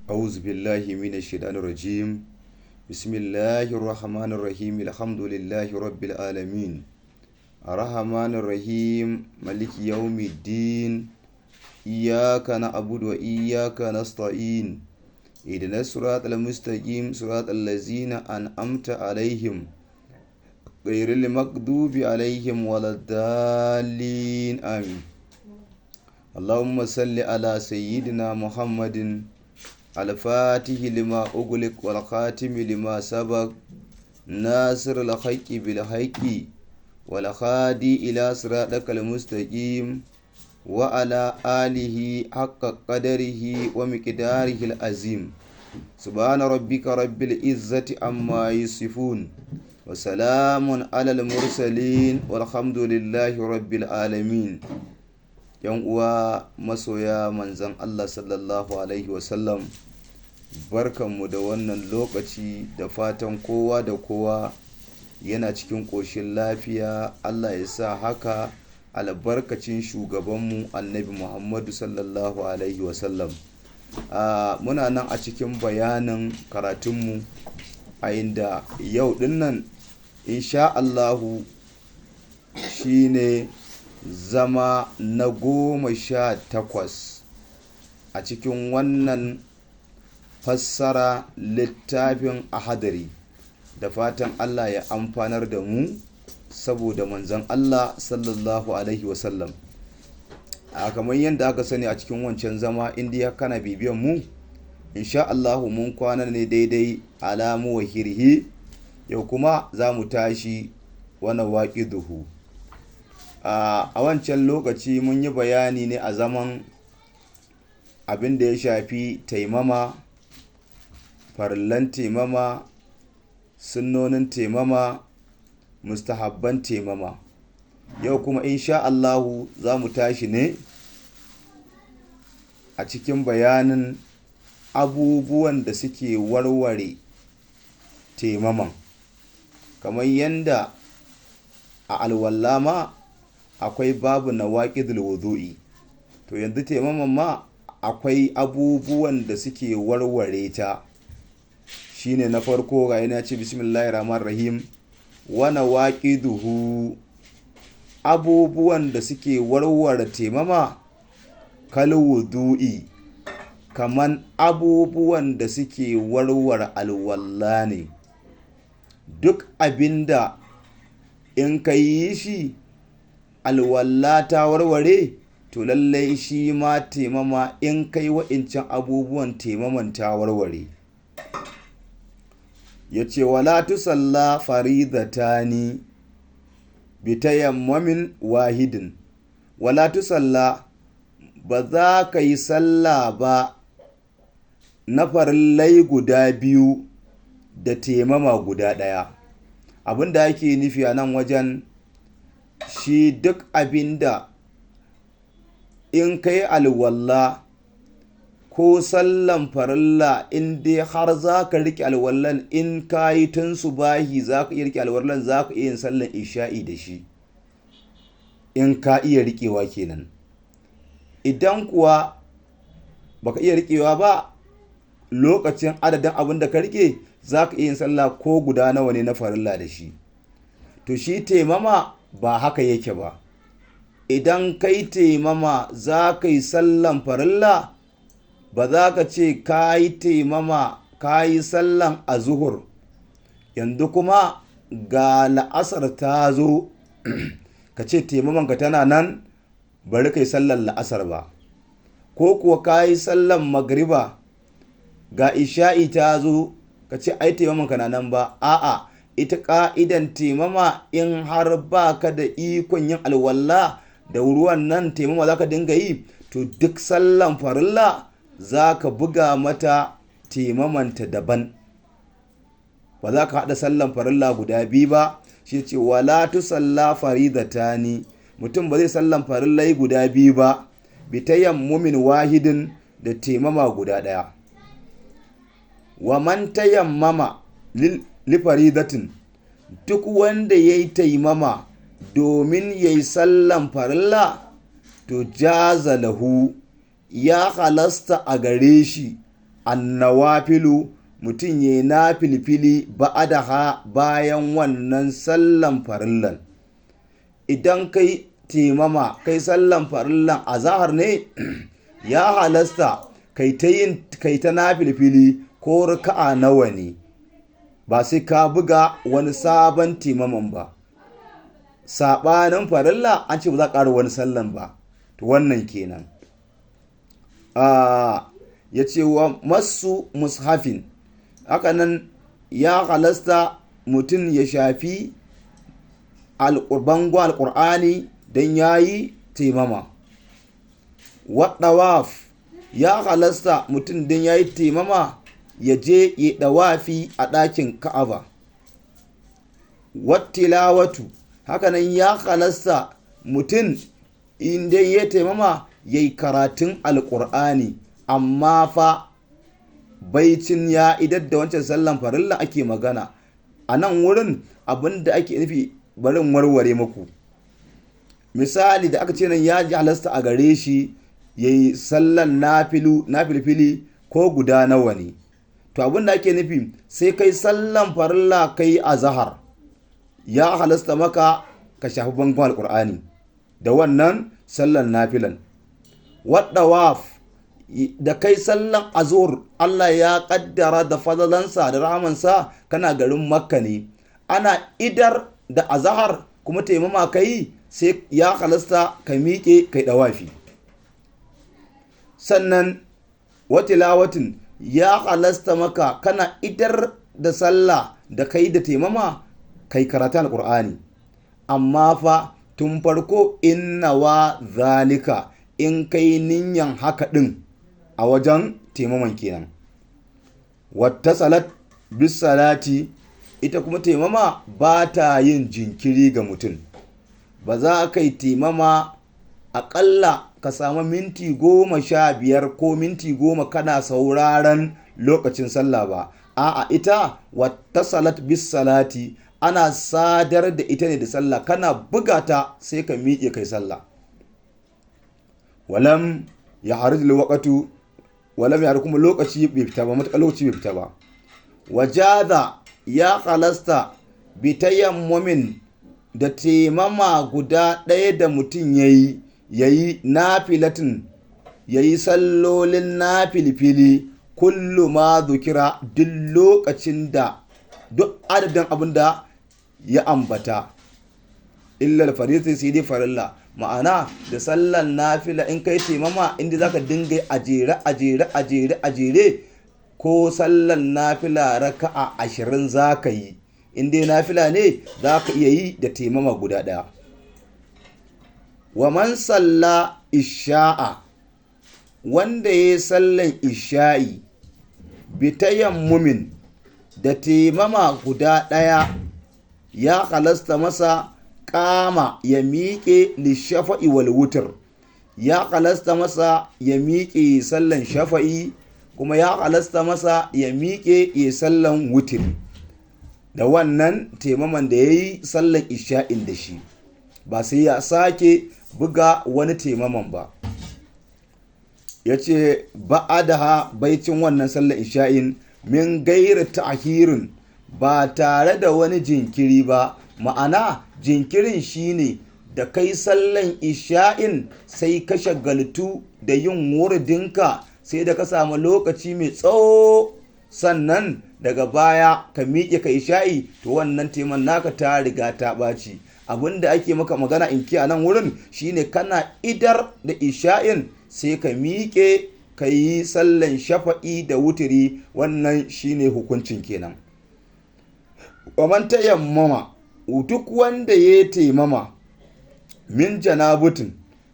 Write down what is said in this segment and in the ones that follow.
أعوذ بالله من الشيطان الرجيم. بسم الله الرحمن الرحيم. الحمد لله رب العالمين، الرحمن الرحيم، مالك يوم الدين. إياك نعبد وإياك نستعين، اهدنا الصراط المستقيم، صراط الذين أنعمت عليهم، غير المغضوب عليهم ولا الضالين، آمين. اللهم صل على سيدنا محمد الفاتح لما أغلق، والخاتم لما سبق، ناصر الحق بالحق، والهادي إلى صراطك المستقيم، وعلى آله حق قدره ومقداره العظيم. سبحان ربك رب العزة عما يصفون، وسلام على المرسلين، والحمد لله رب العالمين. Yan uwa masoya Manzan Allah sallallahu alaihi wasallam, barkanmu da wannan lokaci, da fatan kowa da kowa yana cikin ƙoshin lafiya. Allah ya sa haka, albarkacin shugabanmu Annabi Muhammadu sallallahu alaihi wasallam. Muna nan a cikin bayanin karatunmu, a inda yau dinnan insha Allahu shine zama na 18 a cikin wannan fassara littafin Ahadari. Da fatan Allah ya amfanar da mu saboda Manzon Allah sallallahu alaihi wasallam. A kamar yadda aka sani, a cikin wancan zama, indiya kana bibiyan mu, insha Allahu mun kwana ne daidai alamu wa hirhi. Yau kuma za mu tashi wani waƙi duhu. A wancan lokaci mun yi bayani ne a zaman abin da ya shafi taimama, farillan taimama, sunnonin taimama, mustahabban taimama. Yau kuma insha Allahu za mu tashi ne a cikin bayanin abubuwan da suke warware taimaman. Kamar yadda a alwala ma akwai babu na waƙidul wudu'i, to yanzu taimaman ma akwai abubuwan da suke warware ta. Shine na farko, ga yana ce: bismillahir rahmanir rahim. Wana waqiduhu, abubuwan da suke warware taimama, kal wudu'i, kaman abubuwan da suke warware alwala ne. Duk abinda in ka yi shi alwala ta warware, to lallai shi ma taimama in kai wa'incan abubuwan, taimaman ta warware. Ya ce: wala tusalla faridatani bi tayammumin wahidin. Wala tusalla, ba za ka yi sallah ba na farillai guda biyu da taimama guda ɗaya. Abin da ake nufi a nan wajen shi, duk abin da in kai alwala ko sallan farilla, in dai har za ka riƙe alwallan, in ka yi tun subahi za ka iya riƙe alwallan, za ka iya yin sallan isha'i da shi, in ka iya riƙewa kenan. Idan kuwa baka iya riƙewa ba, lokacin adadin abin da ka riƙe, za ka iya yin sallah ko guda nawa ne na farilla da shi. To shi taimama ba haka yake ba. Idan kai taimama za ka yi sallan farilla, ba za ka ce ka yi taimama ka yi sallan azuhur, yanzu kuma ga la'asar ta zo, ka ce taimamanka tana nan, bari ka yi sallan la'asar ba. Ko kuwa ka yi sallan magriba, ga isha'i ta zo, ka ce ai taimamanka na nan ba. A'a, ita ka'idan taimama, in har ba ka da ikon yin alwala da ruwan nan, taimama za ka dinga yi. To duk sallan farilla za ka buga mata taimamanta daban, ba za ka haɗa sallan farilla guda biyu ba. Shi ce: wala tusalla faridatani, mutum ba zai sallan farillai guda biyu ba, bi tayammumin wahidin, da taimama guda ɗaya. Wa man tayammama li faridatin, duk wanda ya yi taimama domin ya yi sallan farilla, to jaza lahu, ya halasta a gare shi. Annawafilu, mutum ya na filfili ba'adaha, bayan wannan sallan farillan. Idan kai taimama kai sallan farillan azahar ne, ya halasta kai ta yin kai ta na filfili ko raka'a nawa ne, ba sai ka buga wani sabon taimaman ba. Saɓanin farilla, an ce ba za a ƙara wani sallan ba. To wannan kenan. Ya ce wa masu mushafin, hakanan ya halasta mutum ya shafi bangon Alƙur'ani don ya yi taimama. Waɗawaf, ya halasta mutum don ya yi taimama ya je ya ɗawafi a ɗakin Ka'aba. Wattilawatu, hakanan ya halasta mutum inda ya taimama ya yi karatun Alƙur'ani, amma fa baicin ya idar da wancan sallan farilla ake magana a nan wurin. Abin da ake nufi, barin warware muku. Misali, da aka ce nan ya halasta a gare shi ya yi sallan nafilfili ko guda nawa ne, to abin da ake nufi, sai kai sallan farilla, kai azahar, ya halasta maka ka shafi bangon Alkur'ani da wannan sallan nafilan. Waɗawaf, da kai sallan azur, Allah ya kaddara da fadalansa da rahamansa kana garin Makka ne, ana idar da azahar kuma taimama kai, sai ya halasta ka miƙe kai ɗawafi. Sannan watilawatin, ya halasta maka kana idar da sallah da kai da taimama kai karatun Alƙur'ani, amma fa tun farko inna wa zalika, in kai ninyan haka ɗin a wajen taimaman kenan. Wata salat bis salati, ita kuma taimama ba ta yin jinkiri ga mutum. Ba za ka yi taimama aƙalla ka samu minti 15 ko minti 10 kana sauraron lokacin sallah ba. A'a, ita wata salat bis salati, ana sadar da ita ne da sallah. Kana buga ta sai ka miƙe kai sallah. Walam ya haru waqatu, walam ya kuma lokaci bai fita ba, matuƙar lokaci bai fita ba. Wajaza, ya halasta, bi tayammumin, da taimama guda ɗaya da mutum yayi, yayi nafilatin, yayi sallolin nafilfili, kullu ma zukira, duk lokacin da duk adadin abin da ya ambata, illal farisa, sai dai farilla. Ma'ana, da sallan nafila in kai taimama, inda zaka dinga a jere a jere a jere a jere, ko sallan nafila raka'a 20 zaka yi, in dai nafila ne, zaka iya yi da taimama guda ɗaya. Wa man salla isha'a, wanda ya sallan isha'i, bi tayammumin, da taimama guda ɗaya, ya halasta masa kama ya miƙe lishafa'i wal wutar. Ya halasta masa ya miƙe sallan shafa'i, kuma ya halasta masa ya miƙe ya sallan wutir da wannan taimaman da ya yi sallan isha'in da shi, ba sai ya sake buga wani taimaman ba. Ya ce ba'adaha, baicin wannan sallan isha'in, min gaira ta'hirin, ba tare da wani jinkiri ba. Ma'ana, jinkirin shine da kai sallan isha'in sai ka shagaltu da yin wurdinka, sai da ka samu lokaci mai tsawo, sannan daga baya ka miƙe ka isha'i, to wannan taiman naka ta riga ta ɓaci. Abinda ake maka magana in ki a nan wurin shine kana idar da isha'in sai ka miƙe ka yi sallan shafa'i da wutiri. Wannan shine hukuncin kenan. Waman tayammama, duk wanda ya taimama, min janabutin,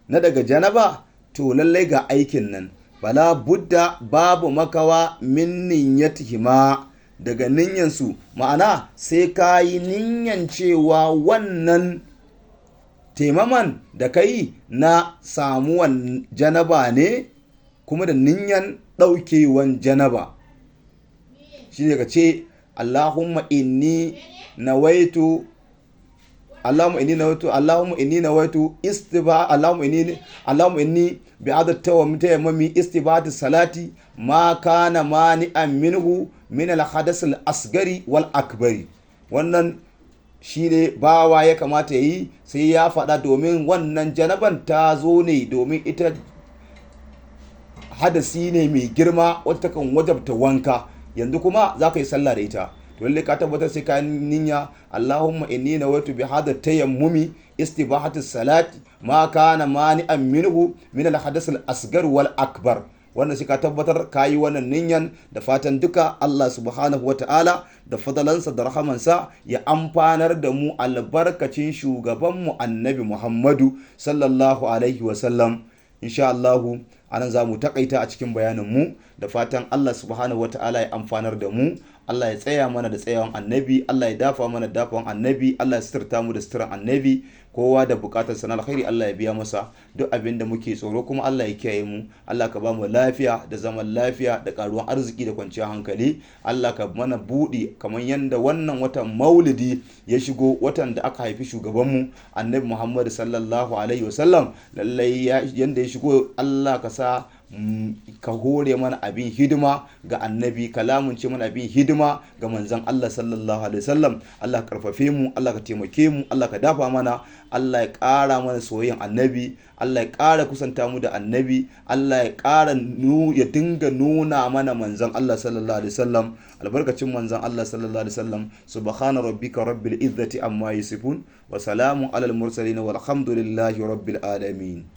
na daga janaba, to lallai ga aikin nan, bala budda, babu makawa, min niyyatihima, daga ninyansu. Ma'ana, sai ka yi ninyan cewa wannan taimaman da ka yi na samuwan janaba ne, kuma da ninyan ɗaukewan janaba. Shi ne ka ce Allahumma inni nawaitu. Allahumma inni nawaitu, Allahumma inni nawaitu istiba, Allahumma inni, Allahumma inni bi hadha tayammumi istibati salati ma kana mani'an minhu min al hadath al asgari wal akbari. Wannan shine bawa ya kamata yi, sai ya faɗa, domin wannan janaban ta zo ne domin ita hadasi ne mai girma wata kan wajabta wanka. Yanzu kuma za ka yi sallah da ita. To lalle ka tabbatar sai ka niyya, Allahumma inni nawaitu bi hadha tayammumi istibahati salati ma kana mani'an minhu min al hadath al asghar wal akbar. Wannan sai ka tabbatar ka yi wannan niyyan, da fatan duka Allah subhanahu wata'ala da fadalansa da rahamansa ya amfanar da mu albarkacin shugabanmu Annabi Muhammadu sallallahu alaihi wasallam. Insha Allahu anan za mu takaita a cikin bayanin mu, da fatan Allah subhanahu wata'ala ya amfanar da mu, Allah ya tsaya mana da tsayawan Annabi, Allah ya dafa mana dafawan Annabi, Allah ya suturta mu da suturan Annabi. Kowa da bukatar sana alkhairi Allah ya biya masa, duk abin da muke tsoro kuma Allah ya kiyaye mu. Allah ka ba mu lafiya da zaman lafiya da karuwan arziki da kwanciyar hankali. Allah ka mana buɗi kamar yadda wannan watan Maulidi ya shigo, watan da aka haifi shugabanmu Annabi Muhammad sallallahu alaihi wasallam. Lallai yanda ya shigo, Allah ka sa ka hore mana abin hidima ga Annabi, kalamun ce mana abin hidima ga manzon Allah sallallahu alaihi wasallam. Allah ka karfafe mu, Allah ka taimake mu, Allah ka dafa mana, Allah ya ƙara mana soyayyan Annabi, Allah ya ƙara kusanta mu da Annabi, Allah ya ƙara ya dinga nuna mana manzon Allah sallallahu alaihi wasallam, albarkacin manzon Allah sallallahu alaihi wasallam. Subhana rabbika rabbil izzati amma yasifun wa salamun alal mursalin walhamdulillahi rabbil alamin.